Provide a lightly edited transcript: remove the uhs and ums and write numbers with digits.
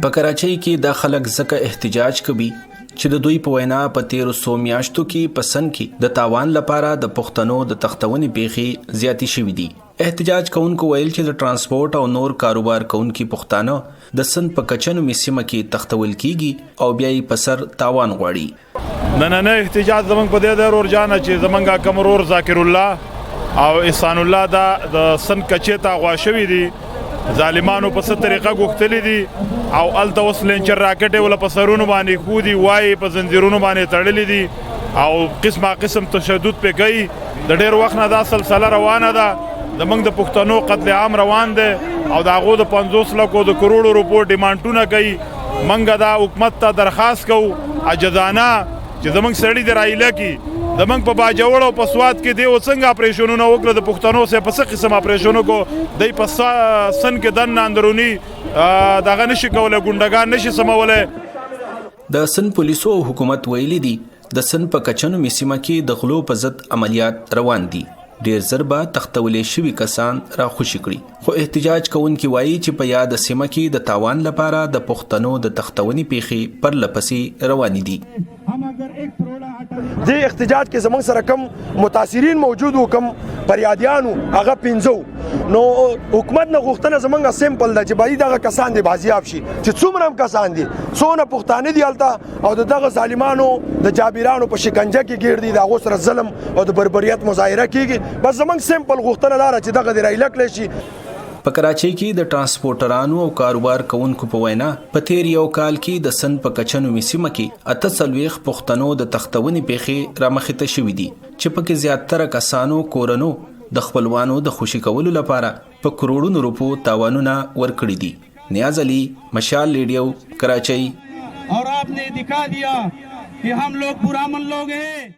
په کراچۍ کې دا خلک ځکه احتجاج کوي چې د دوی په وینا په تیرو څو میاشتو کې په سن کې د تاوان لپاره د پښتنو د تښتونې پیښې زیاتې شوې دي. احتجاج کوونکو ویل چې د ترانسپورت او نور کاروبار کوونکي پښتانه د سند په کچه نومې سیمه کې تښتول کیږي او بیا یې په سر تاوان غواړي. نننی احتجاج زمونږ په دې دی ورور جانه چې زمونږ کوم ورور ذاکر الله او احسان الله دا د سن کچې ته اغوا شوي دي، ظالمانو په څه طریقه غوښتلي دي او هلته اوس لینچر راکټ یې وله په سرونو باندې ښودي، وایي په زنځیرونو باندې تړلي دي او قسمه قسم تشدد پې کوي. د ډېر وخت نه دا سلسله روانه ده، زمونږ د پښتنو قتل عام روان دی او د هغو د 50 لکو د کروړو روپو ډیمانډونه کوي. منګه دا حکومت ته درخواست کوو عجزانه چې زمونږ سړي د رایله کی زمونږ په باجوړ او په سوات کې دی څنګه اپریشنونه وکړه، د پښتنو سره په څه قسم اپریشن وکړو، دی په سن کې دننه اندرونی دغه نشي کولای، ګونډګان نشي سمولای. د سند پولیسو او حکومت ویلي دي د سند په کچه نومې سیمه کې د غلو په ضد عملیات روان دي، ډیر زر به تښتول شوي کسان راخوشي کړي. خو احتجاج کوونکي وایي چې په یاده سیمه کې د تاوان لپاره د پښتنو د تښتونې پیښې پرله پسې روانې دي. دې احتجاج کې زمونږ سره کم متاثرین موجود وو، کم فریادیان وو، هغه 5 وو. نو حکومت نه غوښتنه زمونږ سمپل ده چې باید دغه کسان دې بازیاب شي چې څومره هم کسان دي، څونه پښتانه دي هلته او د دغه ظالمانو د جابرانو په شکنجه کې ګیر دي، د هغو سره ظلم او د بربریت مظاهره کیږي. بس زمونږ سمپل غوښتنه دا ده چې دغه دې رایله کړی شي. په کراچۍ کې د ترانسپورټرانو او کاروبار کوونکو په وینا په تیر یو کال کې د سند په کچه نومې سیمه کې 48 پښتنو د تښتونې پیښې رامخې ته شوې دي چې پکې زیاتره کسانو کورنو د خپلوانو د خوشي کولو لپاره په کروړونو روپو تاوانونه ورکړي دي. نیاز علي، مشال ریډیو، کراچۍ. اور آپ نے دکھا دیا کہ ہم لوگ پرامن لوگ ہیں۔